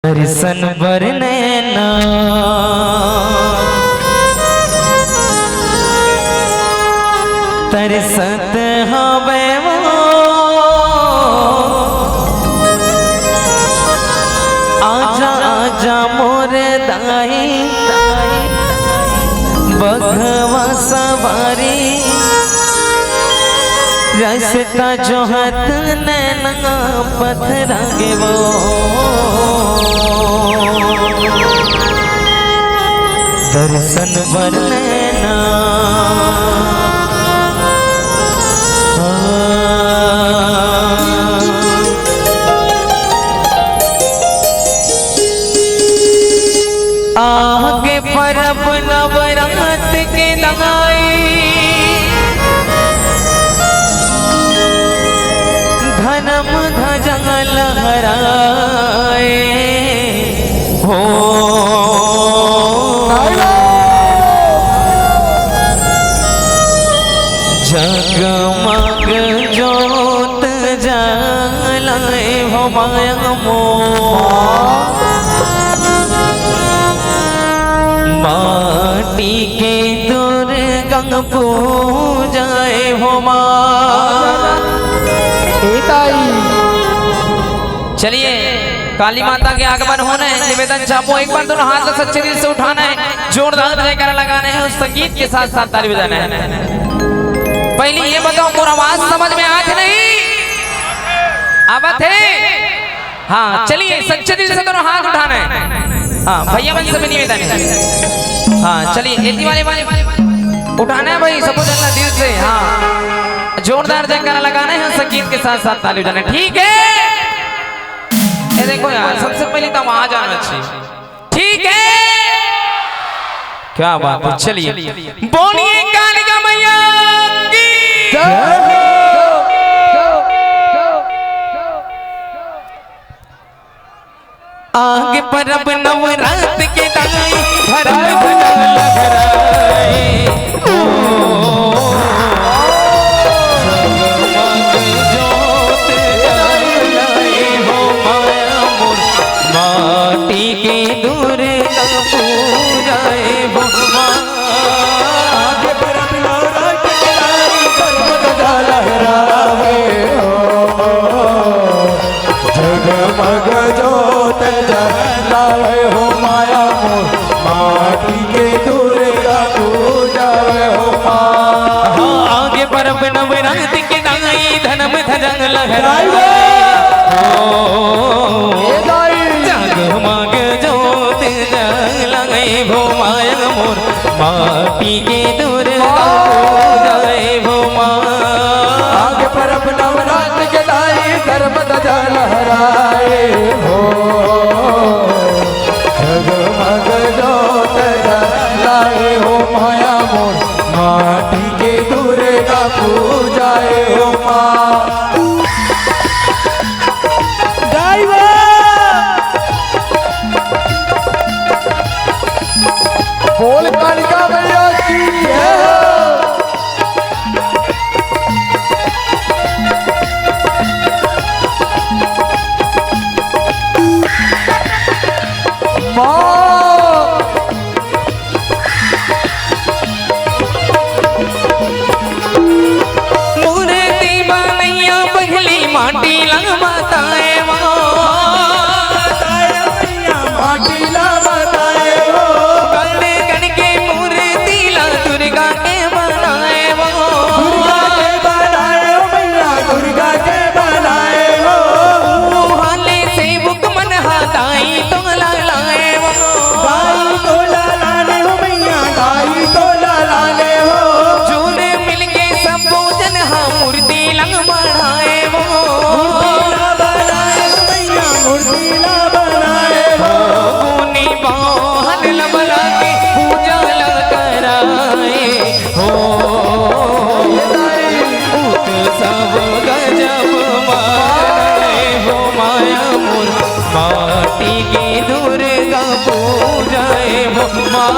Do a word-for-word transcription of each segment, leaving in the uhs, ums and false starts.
दर्शन बर नैना तरसत हवे वो। आजा, आजा मोर दाई, बघवा सवारी, रस्ता जोहत नैना पथरा गे वो। दर्शन बर नैना। आगे परब नवरात के दाई, धनम धजा लहराए हो। जगमग जोत जलाए हो माया मोर। माटी के दुर्गा पूजाए हो माँ। ए ताई। चलिए, काली माता के आगमन होना है, निवेदन चाहूँ, एक बार दोनों हाथ ला सच्चे दिल से उठाना है, जोरदार जयकारा लगाना है और संगीत के साथ साथ ताली बजाना है। पहले ये बताओ, मोर आवाज समझ में आत हे नहीं? आवत हे? हाँ, चलिए, सच्चे दिल से दोनों हाथ उठाना है। हाँ, भैया मन से भी निवेदन है। हाँ, चलिए, एती वाले, वाले उठाना है भाई, सबको जल्ला दिल से। हाँ, जोरदार जयकारा लगाना है, संगीत के साथ साथ ताली बजाना है, ठीक है? ये देखो यार, सबसे पहले तो आवाज आना चाहिए, ठीक है? क्या बात है, चलिए, बोलिए कालिका मैया की। जय हो। आगे परब नवरात के दाई, धरम धजा लहराए। ओ, जगमग जोत जलाए हो माया मोर, माटी के दुर्गा पूजाए हो माँ। आगे परब नवरात के दाई, धरम धजा लहराए हो। जगमग जोत जलाए हो माया मोर, माटी के दुर्गा पूजाए हो माँ। हाँ, आगे परब नवरात के दाई, धनम धजा लहराए हो। ए दाई। जगमग जोत जलाए हो माया मोर, माटी के दुर्गा पूजाए हो माँ। आगे परब नवरात के दाई, धरम धजा लहराए हो। जगमग जोत जलाए हो माया मोर, माटी के दुर्गा पूजाए हो माँ। जय हो। बोल कालिका मैया की जय हो। माँ। मूर्ति बनइया पहली माटी ला बताए वो। माटी ला बताए वो। कण कण के मूर्ति ला दुर्गा के बनाए वो। दुर्गा के बनाए हो मैया, दुर्गा के बनाए हो। उहाँ ले सेवक मन हा दाई तोला लाए वो। दाई तोला लाने हो मैया, दाई तोला लाने हो। जोर मिलके सबो जन हा मूर्ति ला बढ़ाए वो। मूर्ति ला बनाए हो मैया, मूर्ति ला बनाए हो। गुनी बाहन ला बला के पूजा ला कराए हो। उत्सव गजब मनाए हो माया मोर, माटी के दुर्गा पूजाए हो माँ।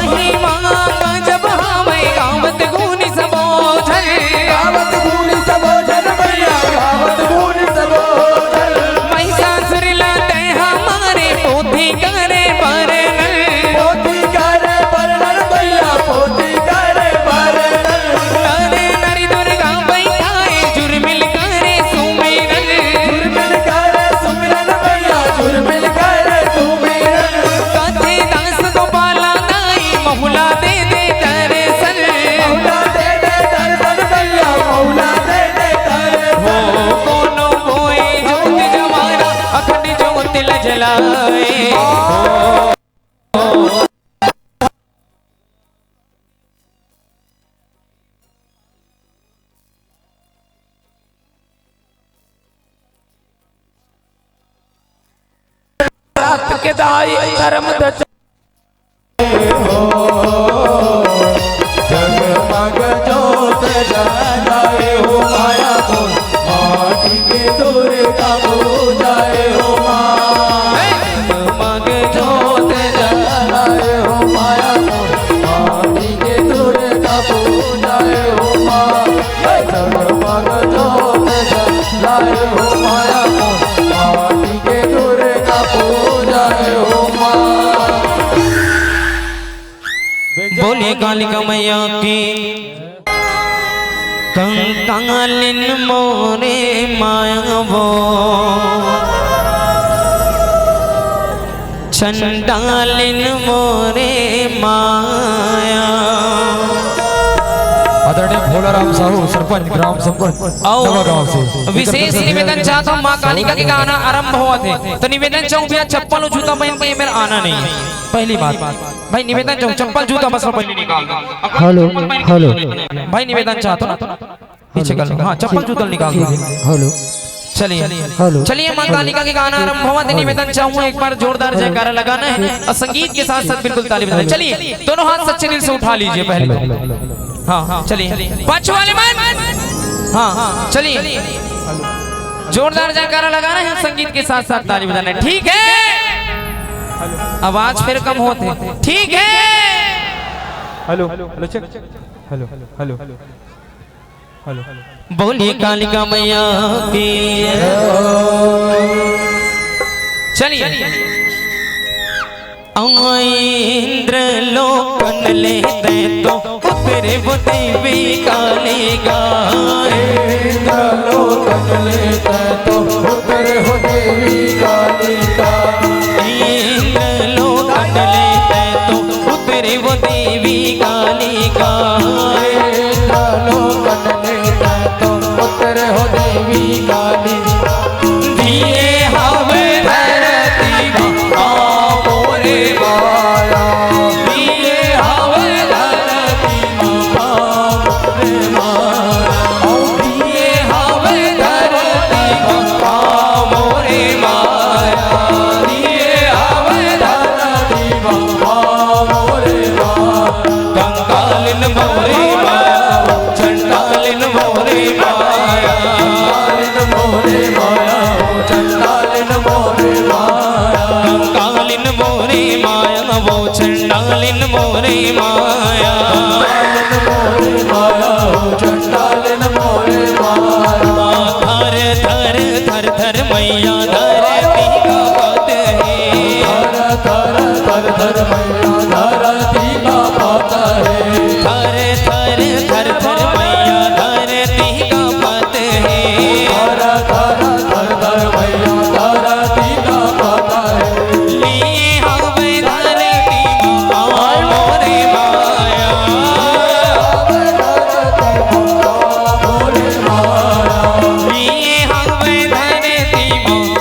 महिमा गजब हावय, गावत गुनी सबो झन। गावत गुनी सबो झन भैया, गावत गुनी सबो झन। महिषासुर ला तैं हा मारे, पोथी करे बरनन। पोथी करे बरनन भैया, पोथी करे बरनन। नर नारी दुर्गा बैठाए, जुरमिल करे सुमिरन। जुरमिल करे सुमिरन भैया, जुरमिल करे सुमिरन। कथे दास गोपाला दाई, महुला दे दे दर्शन। महुला दे दे दर्शन भैया, महुला दे दे दर्शन। हो कोनो बोए जोत जवारा, अखंड जोत ल जलाए। रात के दाई धर्म ध्वजा। जगमग जोत जलाए हो माया को, माटी के दुर्गा पूजाए हो माँ। जगमग जोत जलाए हो माया को, माटी के दुर्गा पूजाए हो माँ। जगमग जोत जलाए हो माया को, माटी के दुर्गा पूजाए हो माँ। बोलिए कालिका मैया की। कंकालिन मोरे माया वो, चंडालिन मोरे माया। आदरणीय भोलाराम साहू, सरपंच ग्राम संपन्न आओ। नवा गांव से। विशेष निवेदन चाहत हूँ, माँ कालिका के गाना आरंभ होवत हे, तो निवेदन चाहूँ भैया, चप्पल और जूता पहन के ये मेर आना नहीं है। पहली बात भाई, निवेदन चाहूँ, चप्पल जूता बस पहले निकाल दो। Hello, hello. भाई निवेदन चाहत हूँ ना, पीछे कर लो। हाँ, चप्पल जूता निकाल दो। हेलो। चलिए। हेलो। चलिए, माँ कालिका के गाना आरंभ होवत हे, निवेदन चाहूँ एक बार जोरदार जयकारा लगाना है और संगीत के साथ साथ बिल्कुल ताली बजाना है। चलिए, दोनों हाथ सच्चे दिल से उठा लीजिए पहले। हाँ, हाँ, चलिए। पाँच वाले मन। हाँ, हाँ, चलिए। जोरदार जयकारा लगाना है, संगीत के साथ साथ ताली बजाना है, ठीक है? आवाज फिर कम होत हे, ठीक है? Hello, hello, check. Hello, hello, hello. बोलिए कालिका मैया की। चलिए। इंद्र लोकन ले तैं तो उतरे वो देवी कालिका। इंद्र लोकन ले तैं तो उतरे वो देवी कालिका। इंद्र लोकन ले तैं तो उतरे वो देवी कालिका। इंद्र लोकन ले तैं तो उतरे वो देवी कालिका। दिए हवे धरती मा मोरे माया। दिए हवे धरती मा मोरे माया। ओ दिए हवे धरती मा मोरे माया। दिए हवे धरती मा मोरे माया। कंकालिन मोरे माया, चंडालिन मोरे माया। कंकालिन मोरे माया, चंडालिन मोरे माया। कंकालिन मोरे माया, वो चंडालिन मोरे माया। कंकालिन मोरे माया, वो चंडालिन मोरे माया। थर थर थर थर मैया धरती कांपत हे। थर थर थर थर मैया धरती कांपत हे। थर थर थर थर मैया धरती कांपत हे। थर थर थर थर मैया धरती कांपत हे। लिए हवे धरती मा मोरे माया। लिए हवे धरती मा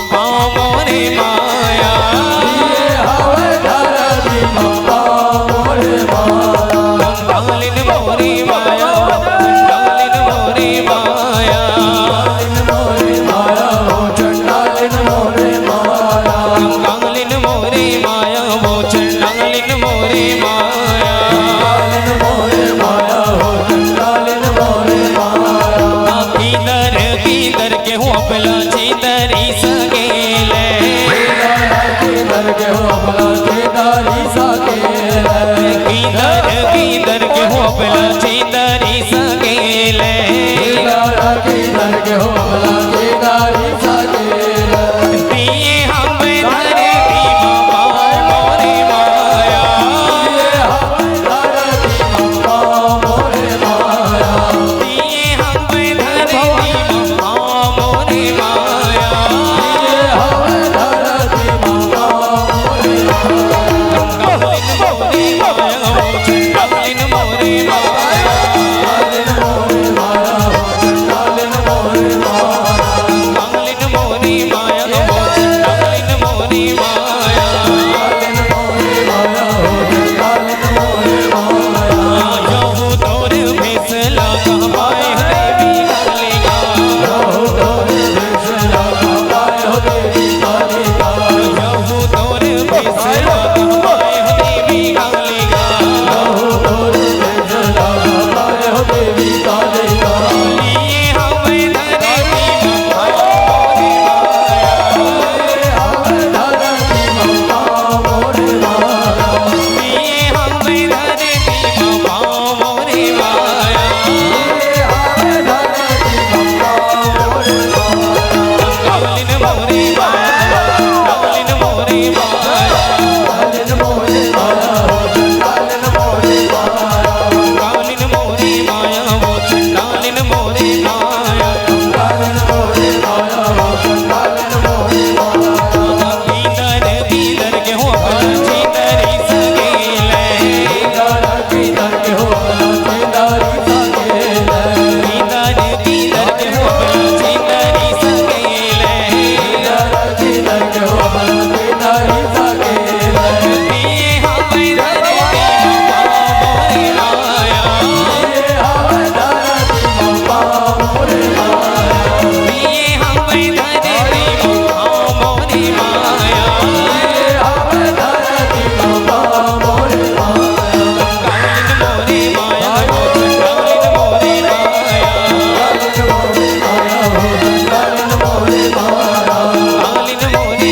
चिंदरी सकेले। चिंदरा किंदर के हो बबला चिंदरी सकेले। दिए हवे धरती म पाँव मोरे माया। दिए हवे धरती म पाँव मोरे माया। दिए हवे धरती म पाँव मोरे माया। दिए हवे धरती म पाँव मोरे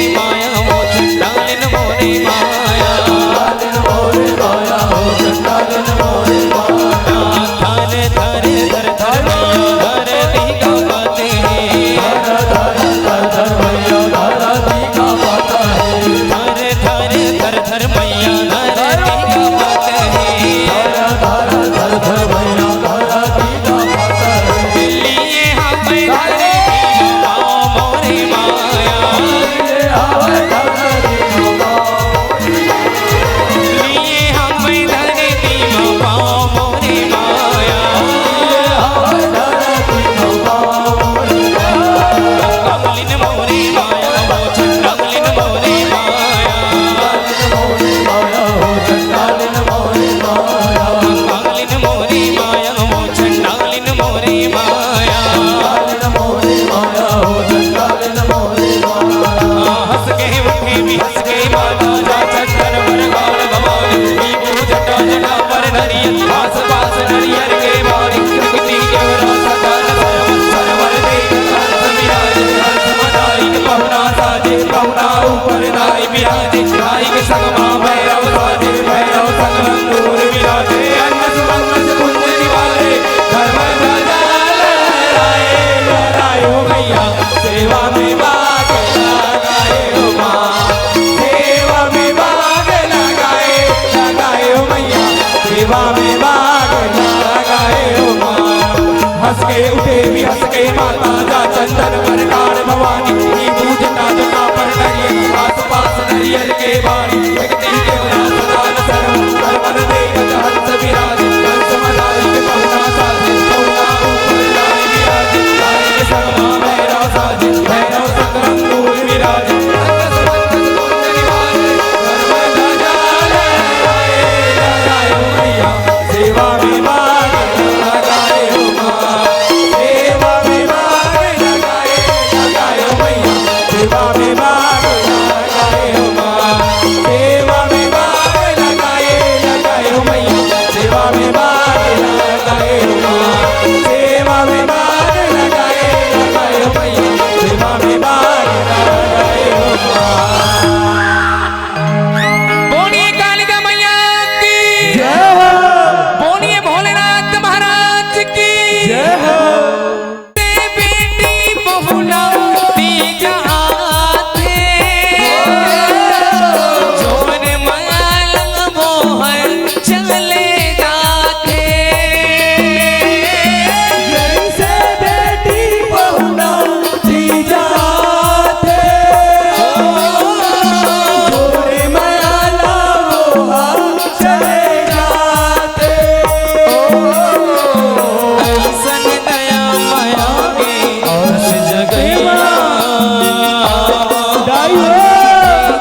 माया।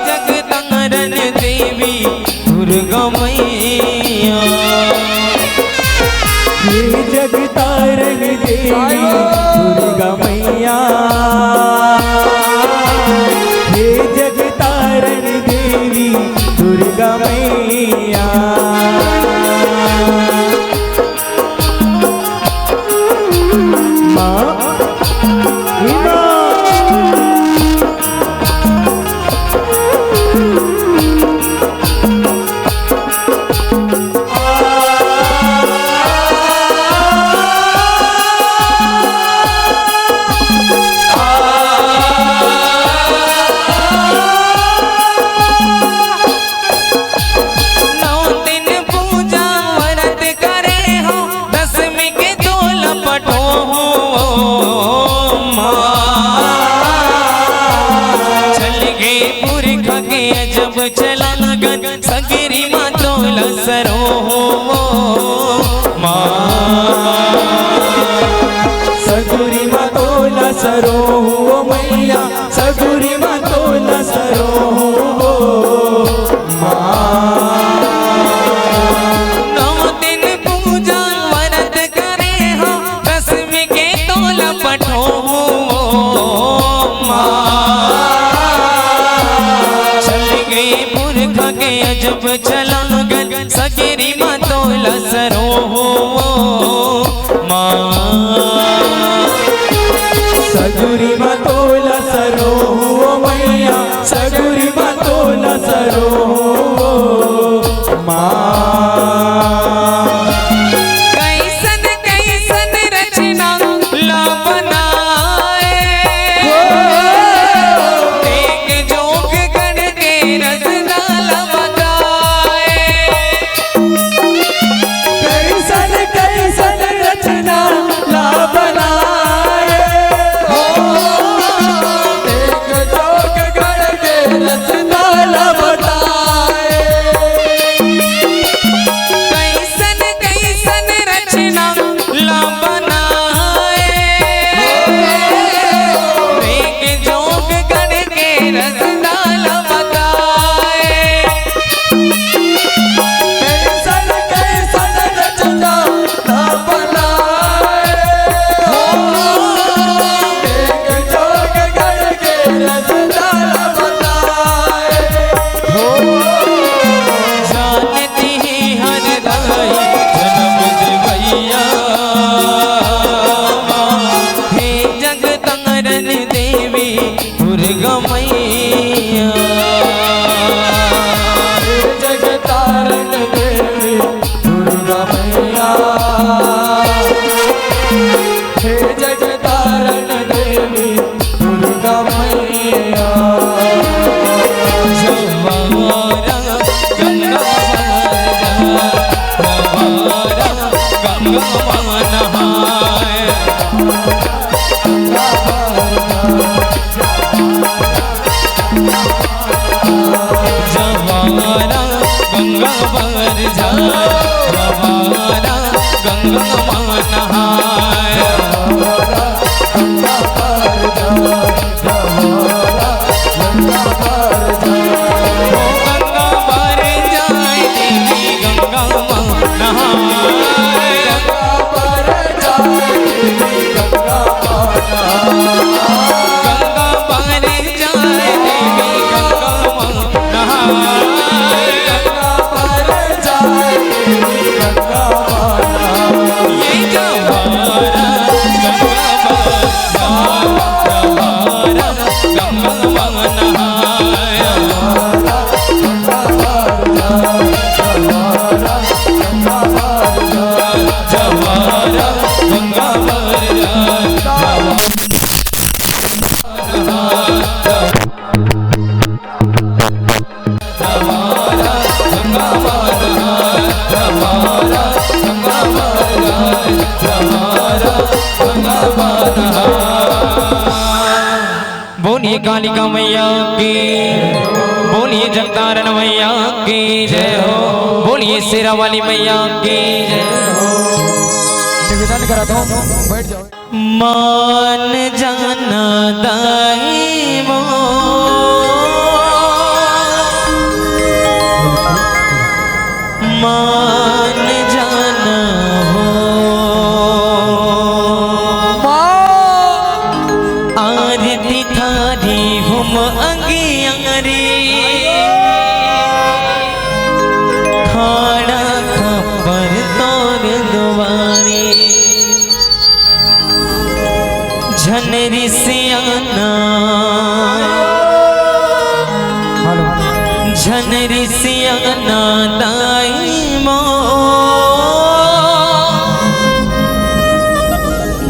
जगतारण देवी दुर्गा मैया। हे जगतारण देवी दुर्गा मैया। हे जगतारण देवी दुर्गा मैया। माँ, हे माँ। नौ दिन पूजा व्रत करे हो, दसमी के तोला पठो हो माँ। चल गे पुरखा के अजब चलन गन, सगरी माँ तोला सरो हो माँ। सगरी माँ तोला सरो हो मैया, सगुरी माँ तोला सरो हो माँ। नौ दिन पूजा व्रत करे हो, दसमी के तोला पठो हो माँ। चल गे पुरखा के अजब चलन गन, सगरी माँ तोला सरो हो माँ। सगुरी माँ तोला सरो हो मैया, सगुरी माँ तोला सरो हो माँ। कैसन कैसन रचना ला बनाए, देख जोग गण के रसना ला बताए। कैसन कैसन रचना ला बनाए हो, देख जोग गण के रसना ला बताए। कैसन कैसन रचना ला बनाए, देख जोग गण के रसना ला बताए। कैसन कैसन रचना ना बनाए हो, एक जोग गण के रसना ना बताए हो। जानती हर दाई जन्म देवैया, हे जगतारण देवी दुर्गा मैया। हे जगतारण देवी दुर्गा मैया, हे जगतारण देवी दुर्गा मैया। जवारा गंगा माना, जवारा गंगा माना है। जवारा गंगा बर जा, जवारा गंगा मा नहाय। ओ गंगा बर जाय देवी गंगा मा नहाय। गंगा बर जाय देवी गंगा मा नहाय। गंगा बर जाय देवी गंगा मा नहाय। गंगा बर जाय देवी गंगा मा नहाय। ये जवारा गंगा बर जाय, जवारा गंगा मा नहाय। जवारा गंगा बर जाय। बोलिए कालिका मैया की, बोलिए जगतारण मैया की जय हो, बोलिए शेरा वाली मैया की जय हो। निवेदन करा दो, बैठ जाओ। मान जाना दाई मोर, अंगियारी, खाड़ा खप्पर तोर दुवारी, झन रिसियाना, हेलो। झन रिसियाना दाई मोर,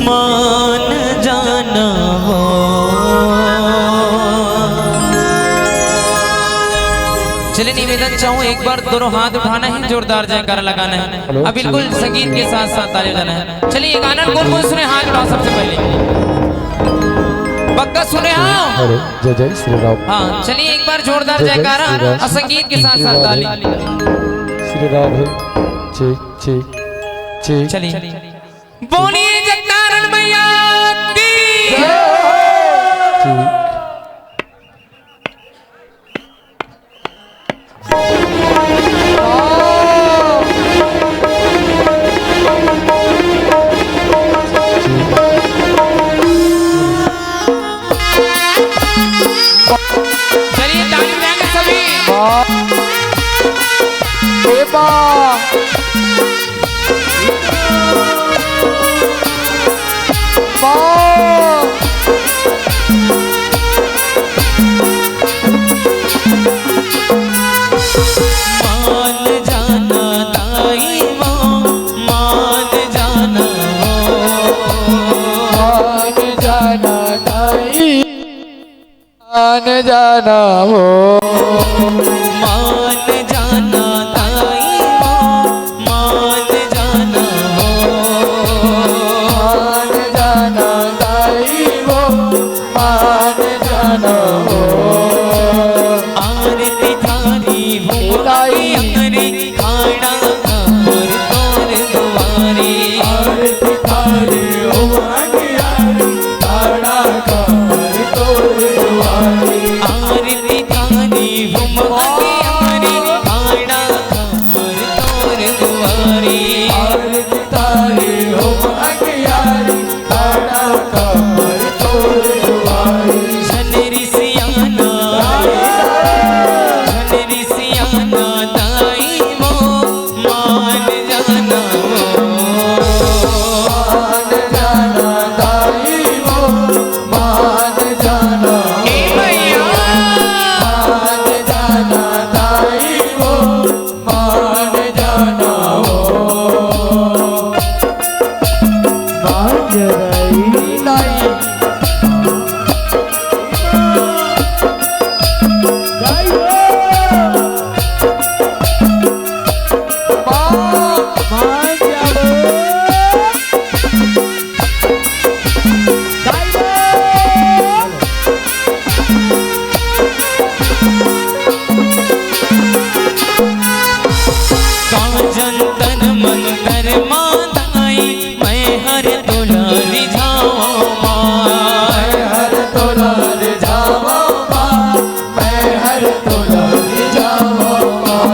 मान जाना वो। चलिए, निवेदन चाहूँ, एक बार दोनों हाथ उठाना है, जोरदार जयकारा लगाना है। हेलो। अब बिल्कुल संगीत के साथ साथ ताली बजाना है। चलिए, ये गाना कौन कौन सुने, हाथ उठाओ सबसे पहले। पक्का सुने, हाँ? हेलो, जय जय श्री राम। हाँ, चलिए, एक बार जोरदार जय जय जयकारा श्री राम। और संगीत के साथ साथ ताली। श्री राम है। ठीक, ठीक, ठीक। चलिए। बोलिए जगतारण मैया की। ठीक। चलिए, ताली बजाएंगे सभी। वाह। ए बा। वाह। मान जाना दाई वो, मान जाना वो। मान जाना दाई। मान जाना वो। मान जाना दाई वो, मान जाना वो। मान जाना दाई वो, मान जाना वो। आरती थारी हो दाई। आरती खाड़ा खप्पर तोर दुवारी। आरती थारी हो अंगियारी, खाड़ा खप्पर तोर दुवारी। आरती थारी हो अंगियारी, खाड़ा खप्पर तोर दुवारी। आरती थारी हो अंगियारी, खाड़ा खप्पर तोर दुवारी। झन रिसियाना, झन रिसियाना दाई वो, मान जाना वो। मान जाना दाई वो, मान जाना वो। ए भैया। मान जाना दाई वो, मान जाना वो। मान जाना दाई। दाई वो। मान जाना। का जंतर मंतर मा दाई, मैं हर तोला रिझावँ माँ। मैं हर तोला रिझावँ माँ। मैं हर तोला रिझावँ माँ।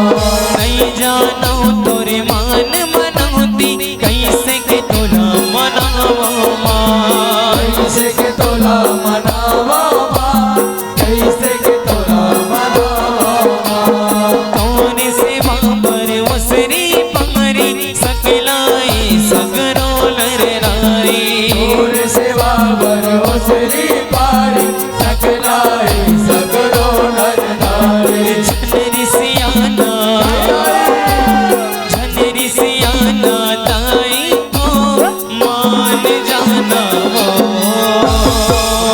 नइ जानँव तोरे मान मनौती, कइसे के तोला मनावँ माँ। कइसे के तोला मनावँ माँ। कइसे के तोला मनावँ माँ। तोर सेवा बर ओसरी पारी, सकलाए सगरो नर नारी। तोर सेवा बर ओसरी पारी, सकलाए सगरो नर नारी। झन रिसियाना, झन रिसियाना दाई हो, मान जाना वो।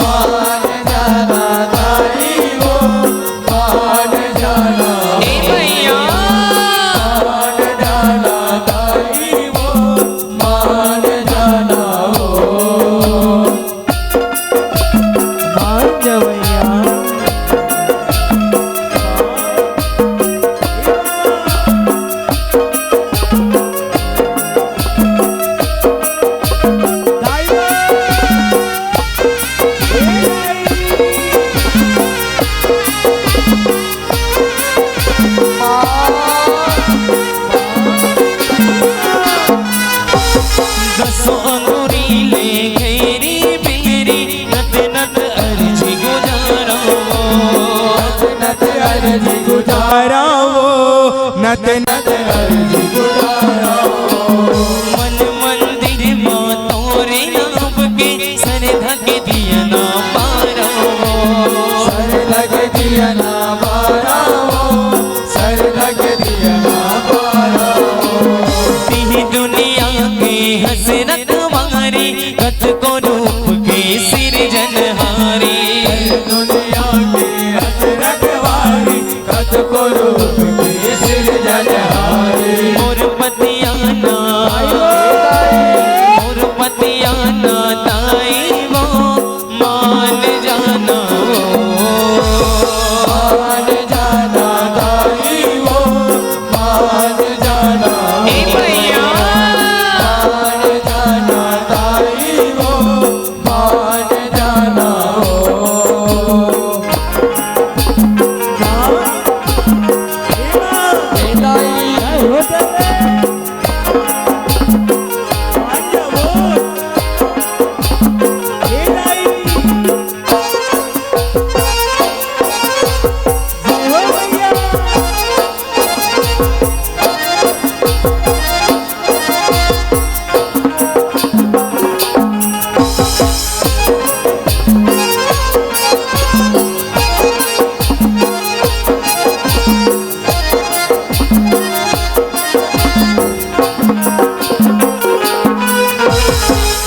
मान जाना दाई वो, मान जाना वो। ए भैया। मान जाना दाई वो, मान जाना वो। मान जा भैया। दसों अंगुरी ले घेरी बेरी, नत नत अर्जी गुजारो। नत नत अर्जी गुजारा हो। मन मंदिर मा तोरे नाम के सरधा के दिया ना पारा हो। सरधा के दिया ना पारा हो, सरधा के दिया ना पारा हो। तिही दुनिया के हसरत वारी, कतको रूप के सिरजनहारी। दुनिया के हसरत वारी, कतको रूप के सिरजनहारी। मोर पतिया ना, मोर पतिया ना ताई वो, मान जाना वो। मान जाना ताई वो, मान जाना। ए भैया। मान जाना ताई वो, मान जाना हो। हाँ। ए दाई। जय हो दाई। मान जा वो। ए दाई। जय हो भैया।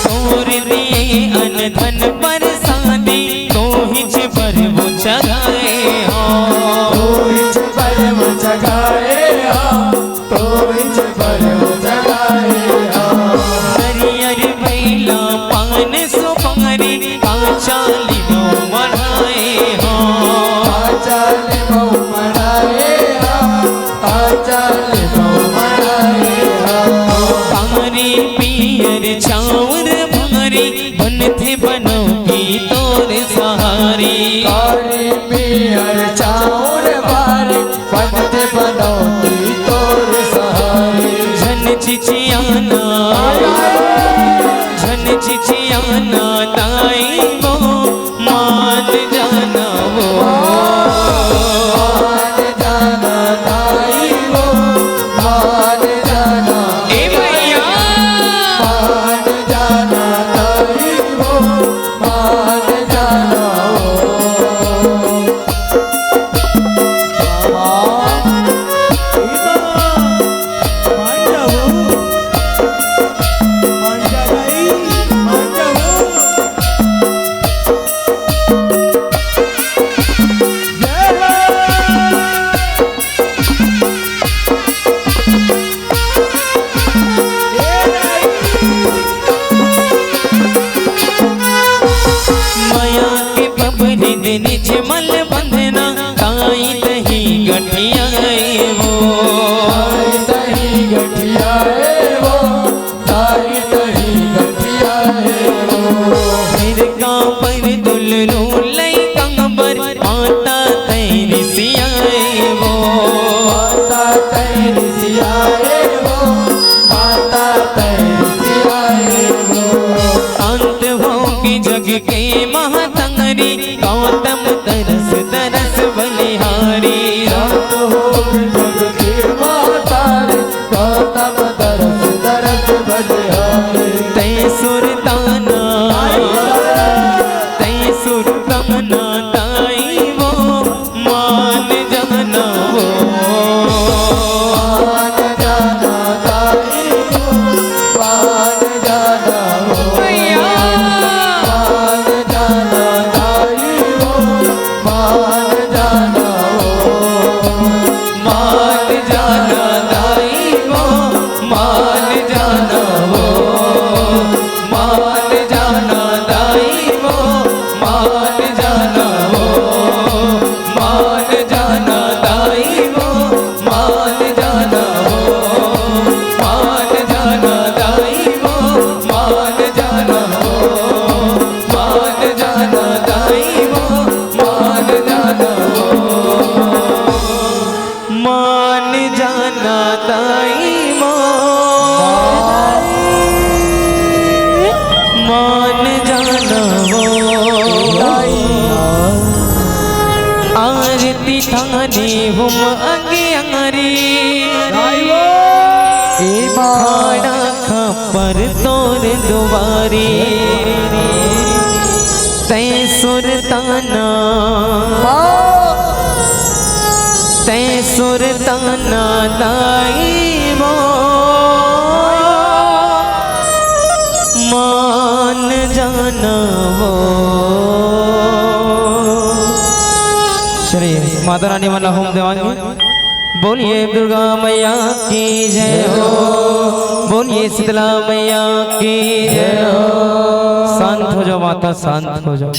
तोर दिए अन धन परसादी, तोहिच बर वो चघाए हो। तोहिच बर वो चघाए हो, तोहिच बर वो चघाए हो। नरियर भैला पान सुपारी, पाँचा लिमउ मढ़ाए हो। पाँचा लिमउ मढ़ाए हो, पाँचा लिमउ मढ़ाए हो। पारी पियर चाउर भारी, बनथे बनौटी तोर सहारी। पारी पियर चाउर भारी, बनथे बनौटी तोर सहारी। झन चिचियाना, झन चिचियाना ताई वो, मान जाना वो। मान जाना ताई वो, मान जाना। ए भैया। मान जाना ताई वो, मान जाना वो। मया के पबरी दे निज मल बंधना, ताई तही गठियाए वो। ताई तही गठियाए वो, ताई तही गठियाए वो। सिर का पर दुलरू लई कंबर, माता तैं रिसियाए वो। माता तैं रिसियाए वो, माता तैं रिसियाए वो। शांत हो के जग के महातंगरी, गौतम तरस तरस बलिहारी। शांत हो के जग के महातंगरी, गौतम तरस तरस बलिहारी। तैं सुरताना, तैं सुरताना ताई वो, मान जाना वो। मान जाना ताई वो, मान जाना वो। भैया। मान जाना ताई वो, मान जाना वो। मान जाना ताई वो, मान जाना वो। धरती थाने हुम अंग अंगरी। ए माँ। खाड़ा खप्पर तोर दुवारी। तैं सुरताना। माँ। तैं सुरताना दाई वो। मान जाना वो। चलिए, माता रानी वाला होम देवांगे। बोलिए दुर्गा मैया की जय हो, बोलिए शीतला मैया की जय हो। शांत हो जाओ माता, शांत हो जाओ।